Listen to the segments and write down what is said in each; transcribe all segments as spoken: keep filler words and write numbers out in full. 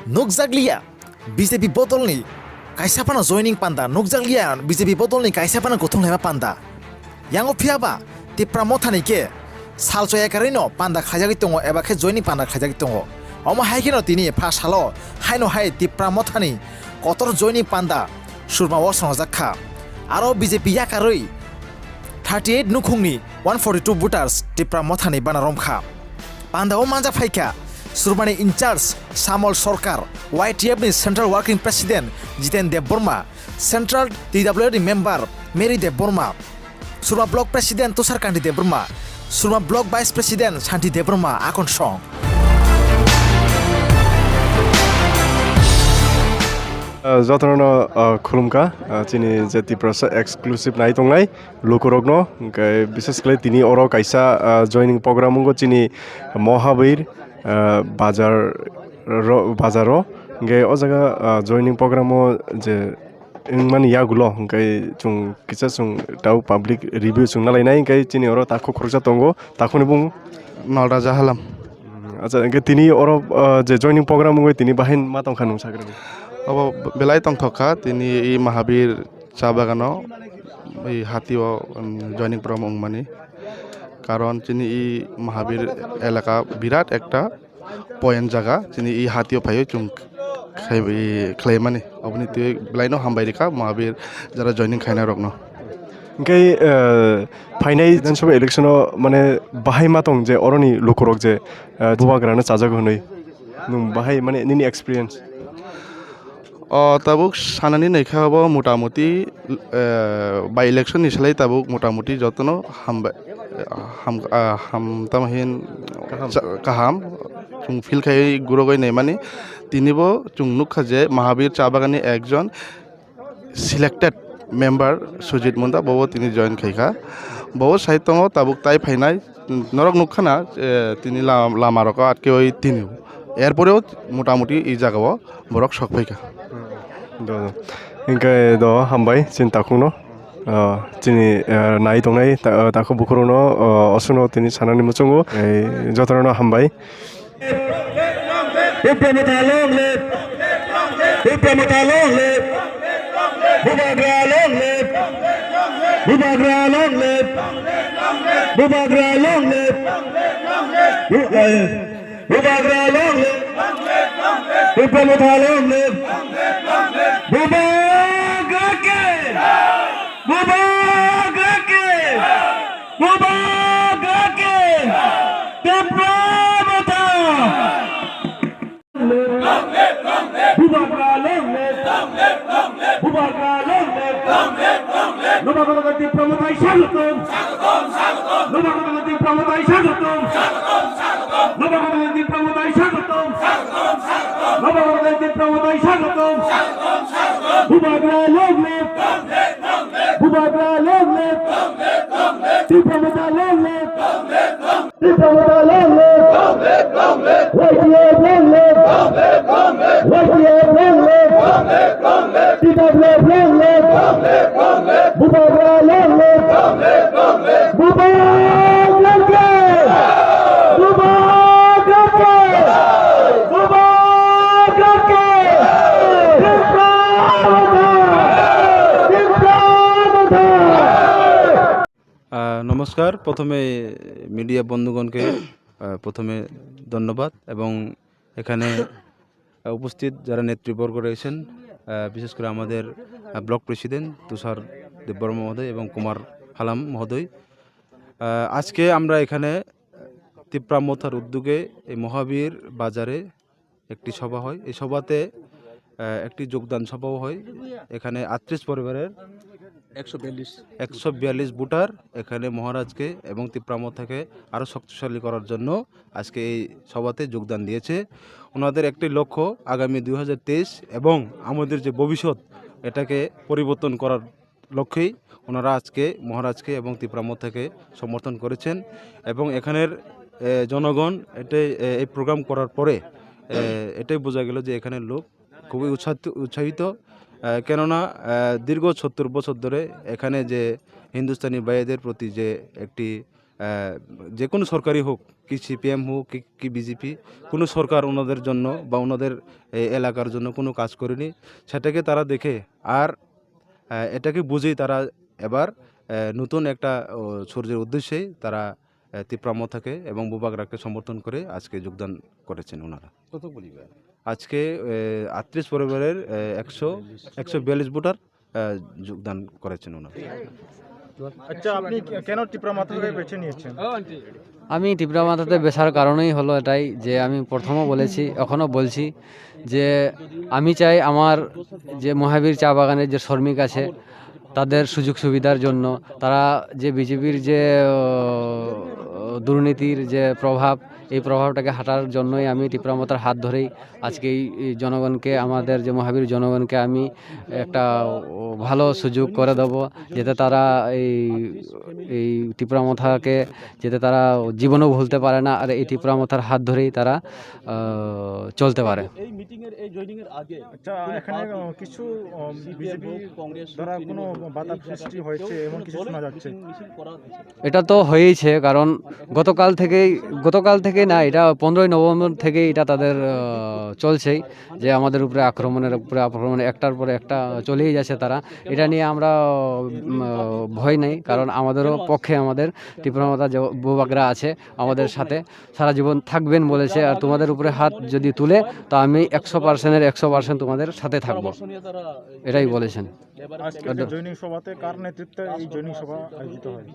Nukjakliya B J P bodolni kaisa phano joining panda, nukjakliya B J P bodolni kaisa phano kuthum laima panda. Yango phiyaba Tipra Mothani khe sal choya karwino panda khlaijagwi tongo eba khe joining panda khlaijagwi tongo. Omo hai kheno tini pha salo haino hai Tipra Mothani kotor joining panda surma o swngjak kha. Aro B J P yakarwi thirty eight nukhungni one forty two voters Tipra Mothani bana romkha. Pandao manjak phaikha Surmani in charge Samol Sorkar, Y T F ni Central Working President Jiten Debbarma, Central T W F ni member Mary Debbarma, Surma Block President Tushar Kanti Debbarma, Surma Block Vice President Santi Debbarma akon song. Uh, jotono, uh, khulumkha, uh, chini je Tiprasa exclusive nai tongnai lukurokno, hwnkhe bises khlai tini oro kaisa, ah, joining program wngo chini Mohabir, ah, bazar ro-, bazaro. Hwnkhe o jaga, ah, joining program o je wngmani yagulo hwnkhe chwng kisa chwng tau public review chwng nalainai, hwnkhe chini oro takhuk khoroksa tongo, takhukni bung Nolraja Halam. Acha, hwnkhe tini oro, ah, je joining program wngwi tini bahai ma tongkha nwng sakhe? Obo belai tongthok kha, tini i Mahabir cha bagano, i hatio, um, joining program wngmani. Karon chini i Mahabir elaka birat ekta point jaga, chini i hatio phaiwi chwng khai-, i khlaimani. Oboni twi belaino hambai rikha Mahabir jara joining khainai rokno. Hwnkhe, eh, phainai Bidhan Sabha election o mane bahai ma tong je oroni lukurok je, eh, bubagrano chajak hwnwi. Nwng bahai mane nini experience? O tabuk sanani naikha bo motamuti, eh, by election ni slai tabuk motamuti jotono hambai, ham, ah, ham tamo hin kaham. Cha-, kaham. Chwng feel khai gurogoi naimani. Tini bo chwng nukha je Mahabir cha bagani ekjon selected member Sujit Munda, bobo tini join khaikha. Bobo sai tongo tabuk tai phainai, norok nukha na, eh, tini la-, lama rogo atkewi tini. Erporeo motamuti i jagao borok sok phaikha. Do, do. Hwnkhe do hambai chini takhukno. Ah, chini, eh, nai tongnai ta-, takhuk bukhurokno, ah, osukno tini sanani muchungo. Eh, jotono hambai. Tipra Motha long live! Tipra Motha long live! Bubagra long live! Bubagra long live! Bubagra long live! Bu-, eh, Bubagra long live! Tipra Motha long live! Bubagra ke! Bubagra ke! Bubagra ke! Tipra Motha! Bubagra long live! Bubagra long live! Nobagorogati Tipra Mothai swagotom! Nobagorogati Tipra Mothai swagotom! Nobagorogati Tipra Mothai swagotom! Nobagorogati Tipra Mothai swagotom! Bubagra long live! Bubagra long live! Tipra Motha long live! Tipra Motha long live! Y T F long live! Y T F long live! T W F long live! Bubagra long live! Bubagra ke! Bubagra ke! Bubagra ke! Tipra Motha! Tipra Motha! আহ, নমস্কার। প্রথমে মিডিয়া বন্ধুগণকে, আহ, প্রথমে ধন্যবাদ এবং এখানে, আহ, উপস্থিত যারা নেতৃবর্গ রয়েছেন, আহ, বিশেষ করে আমাদের, আহ, ব্লক প্রেসিডেন্ট তুষার দেববর্মা মহোদয় এবং কুমার হালাম মহোদয়। আহ, আজকে আমরা এখানে তিপ্রা মথার উদ্যোগে এই মহাবীর বাজারে একটি সভা হয়। এই সভাতে, আহ, একটি যোগদান সভাও হয়। এখানে আটত্রিশ পরিবারের একশো বিয়াল্লিশ। একশো বিয়াল্লিশ ভোটার এখানে মহারাজকে এবং তিপ্রা মথাকে আরও শক্তিশালী করার জন্য আজকে এই সভাতে যোগদান দিয়েছে। ওনাদের একটি লক্ষ্য, আগামী দুই হাজার তেইশ এবং আমাদের যে ভবিষ্যৎ, এটাকে পরিবর্তন করার লক্ষ্যেই ওনারা আজকে মহারাজকে এবং তিপ্রা মথাকে সমর্থন করেছেন এবং এখানের, এ, জনগণ এটাই, এ, এই প্রোগ্রাম করার পরে, এ, এটাই বোঝা গেল যে এখানের লোক খুবই উৎসাহিত, উৎসাহিত, এ, কেননা, এ, দীর্ঘ সত্তর বছর ধরে এখানে যে হিন্দুস্তানি ভাইদের প্রতি যে একটি যে কোনো সরকারই হোক, কি সিপিএম হোক, কি কি বিজেপি, কোনো সরকার ওনাদের জন্য বা ওনাদের এ, এলাকার জন্য কোনো কাজ করেনি। সেটাকে তারা দেখে আর আহ, এটাকে বুঝেই তারা এবার আহ, নতুন একটা ও, সূর্যের উদ্দেশ্যেই তারা আহ, তিপ্রা মথাকে এবং বুবাগ্রাকে সমর্থন করে আজকে যোগদান করেছেন ওনারা। কত পরিবার? আজকে আটত্রিশ পরিবারের আহ, একশো একশো বিয়াল্লিশ ভোটার আহ, যোগদান করেছেন ওনারা। আচ্ছা, আপনি কে- কেন টিপ্রা মথাকে বেছে নিয়েছেন? আমি টিপ্রা মথাতে বেছার কারণই হলো এটাই যে আমি প্রথমও বলেছি, এখনও বলছি যে আমি চাই আমার যে মহাবীর চা বাগানের যে শ্রমিক আছে তাদের সুযোগ সুবিধার জন্য, তারা যে বিজেপির যে আহ, দুর্নীতির যে প্রভাব, এই প্রভাবটাকে হাঁটার জন্যই আমি টিপ্রা মথার হাত ধরেই আজকে এই এই জনগণকে, আমাদের যে মহাবীর জনগণকে আমি একটা ও, ভালো সুযোগ করে দেবো, যাতে তারা এই এই টিপ্রা মথাকে, যাতে তারা জীবনেও ভুলতে পারে না, আর এই টিপ্রা মথার হাত ধরেই তারা আহ, চলতে পারে। এই মিটিং এর, এই জয়েনিং এর আগে আচ্ছা, এখানে আহ, কিছু বিজেপি দ্বারা কোনো বাধা সৃষ্টি হয়েছে এমন কিছু শোনা যাচ্ছে? এটা তো হয়েইছে, কারণ গতকাল থেকেই, গতকাল থেকে না, এটা পনেরোই নভেম্বর থেকে এটা তাদের আহ, চলছেই, যে আমাদের উপরে আক্রমণের উপরে আক্রমণ, একটার পরে একটা চলেই যাচ্ছে তারা। এটা নিয়ে আমরা উম, ভয় নেই, কারণ আমাদেরও পক্ষে আমাদের টিপ্রা মথা যে বুবাগ্রা আছে আমাদের সাথে, সারা জীবন থাকবেন বলেছে। আর তোমাদের উপরে হাত যদি তুলে, তো আমি একশো পার্সেন্টের একশো পার্সেন্ট তোমাদের সাথে থাকবো, এটাই বলেছেন। আজকে যে জয়েনিং সভাতে কার নেতৃত্বে এই জয়েনিং সভা আয়োজিত হয়?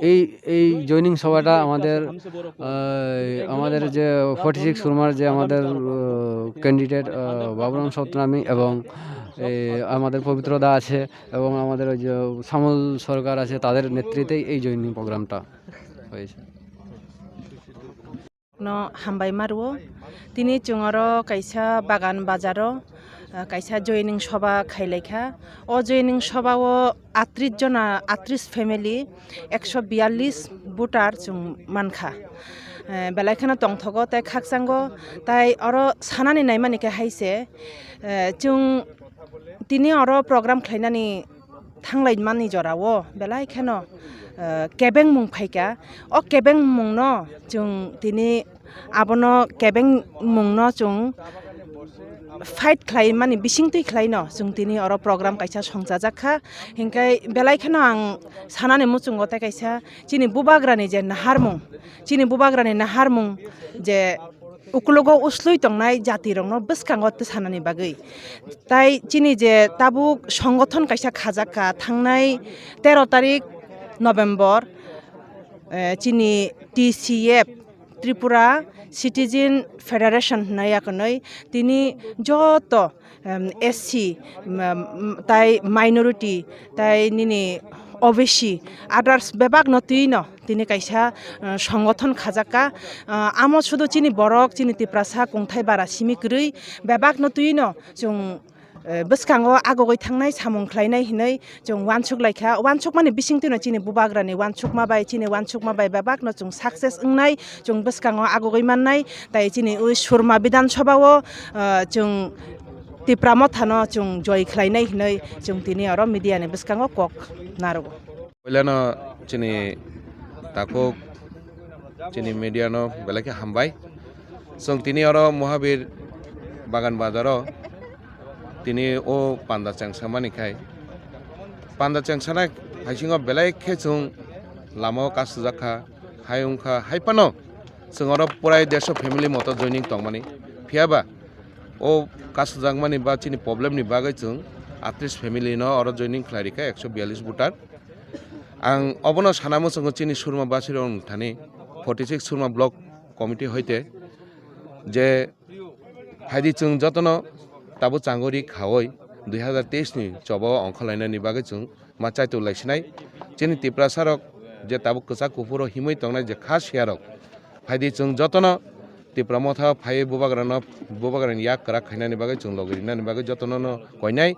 এই এই জয়েনিং সভাটা আমাদের আহ, আমাদের যে ফর্টি সিক্স সুরমার যে আমাদের ক্যান্ডিডেট বাবুরাম সতনামী এবং এই আমাদের পবিত্র দা আছে এবং আমাদের ওই যে শ্যামল সরকার আছে, তাদের নেতৃত্বেই এই জয়েনিং প্রোগ্রামটা হয়েছে। No hambai mario. Tini chwng oro kaisa bagan bazaro, ah, kaisa joining soba khailaikha. O joining soba o atris jona, atris family, ekso biyallis voter chwng mankha. Eh, belai kheno tongthogo tei khakchango, tai oro sanani naimani khe hai se, eh, chwng tini oro program khlainani thanglai mani jora o belai kheno, eh, kebeng mung phaikha. O kebeng mung no chwng tini abono kebeng mung no chwng fight khlai mani bising twi khlai no chwng tini oro program kaisa songchajak kha. Hinkhe belai kheno ang sanani muchungo tei kaisa chini bubagrani je naharmung, chini bubagrani naharmung je uklogo uslui tongnai jatirokno bwskango twsanani bagwi. Tai chini je tabuk songothon kaisa khajak kha thangnai tero tarik November, eh, chini T C F, Tripura Citizen Federation hwnwi yakwnwi tini joto em, S C, em, tai minority, tai nini O B C, others bebak no twi no tini kaisa, eh, songothon khajak kha. Eh, amo sudu chini borok, chini Tiprasa kungthai bara simi kwrwi bebak no twi no chwng, eh, bwskango agogwi thangnai samung khlainai hinwi chwng uansuk lai kha. Uansuk mani bising twi no chini bubagrani uansukma bai, chini uansukma bai bebak no chwng success wngnai, chwng bwskango agogwi mannai. Tai chini ui Surma Bidhan Sabha o, ah, chwng Tipra Motha no chwng joi khlainai hinwi chwng tini oro media ni bwskango kok narwgo. Puilano chini takhuk chini media no belai khe hambai. Chwng tini oro Mahabir Bagan Bazar o tini o panda chengsa mani khai. Panda chengsa nai haisingo belai khe chwng lama o kasijak kha. Hai wngkha, hai phano chwng oro purai dersho family moto joining tongmani. Phiya ba o kasijak mani ba chini problem ni bagwi chwng atris family no oro joining khlai rikha, ekso biyallis voter. Ang obono sana muchungo chini Surma Basirok thani forty six Surma Block Committee hoite je phaidi chwng jotono tabuk changori khawi dui hazar teis ni choba o ongkhorlainani bagwi chwng ma chaitu laisinai. Chini Tiprasa rok je tabuk kwchak kuphur o himwi tongnai je kha siya rok, phaidi chwng jotono Tipra Motha phaiwi bubagrano, bubagrani yak kwrak khainani bagwi chwng logi rinani bagwi jotono no koinai.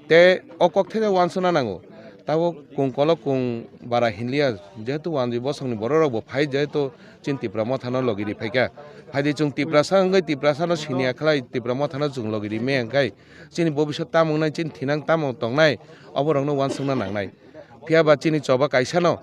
Tei o kok thai uansukna nango. Tabuk kung kolok kung bara hinliya, jehetu wanjwi bosongni borok rok bo phai, jehetu chini Tipra Motha no logi ri phaikha. Phaidi chwng Tiprasa wngwi Tiprasa no siniya khlai Tipra Motha no chwng logi ri maya wngkhai chini bobiswt tamo wngnai, chini thinang tamo tongnai, oborokno uansukna nangnai. Phiya ba chini choba kaisa no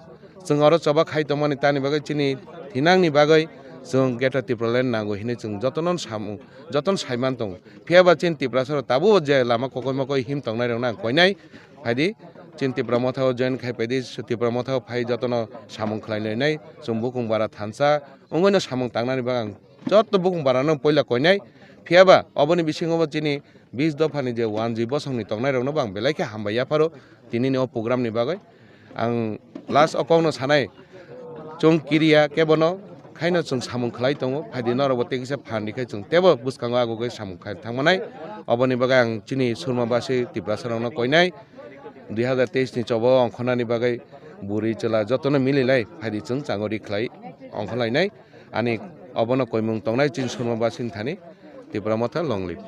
Chwng oro choba khai tongmani tani bagwi chini thinangni bagwi chwng Greater Tipraland nango hinwi chwng jotono samung, jotono saiman tongo. Phiya ba chini Tiprasarok tabuk je lama kokoi mokoi him tongnairokno ang koinai. Phaidi chini Tipra Mothao join khai phaidi, Tipra Mothao phai jotono samung khlai lainai. Chwng bukung bara thansa wngwino samung tangnani bagwi ang joto bukung barano puila koinai. Phiya ba oboni bisingo bo chini bis dophani je one G bosongni tongnairokno bo ang belai khe hambai yapharo tinini o programni bagwi. Ang last o kokno sanai, chwng kiriya kebono khaino chwng samung khlai tongo, phaidi norokbo tei kisa phan rikhe chwng teibo bwskango agugwi samung khai thangmanai. Oboni bagwi ang chini Surmabasi Tiprasarokno koinai, dui hazar teis ni choba o ongkhornani bagwi bwrwi chwla jotono mililai phaidi chwng chango ri khlai ongkhorlainai. Ani obono koimung tongnai chini Surmabasini thani. Tipra Motha long live.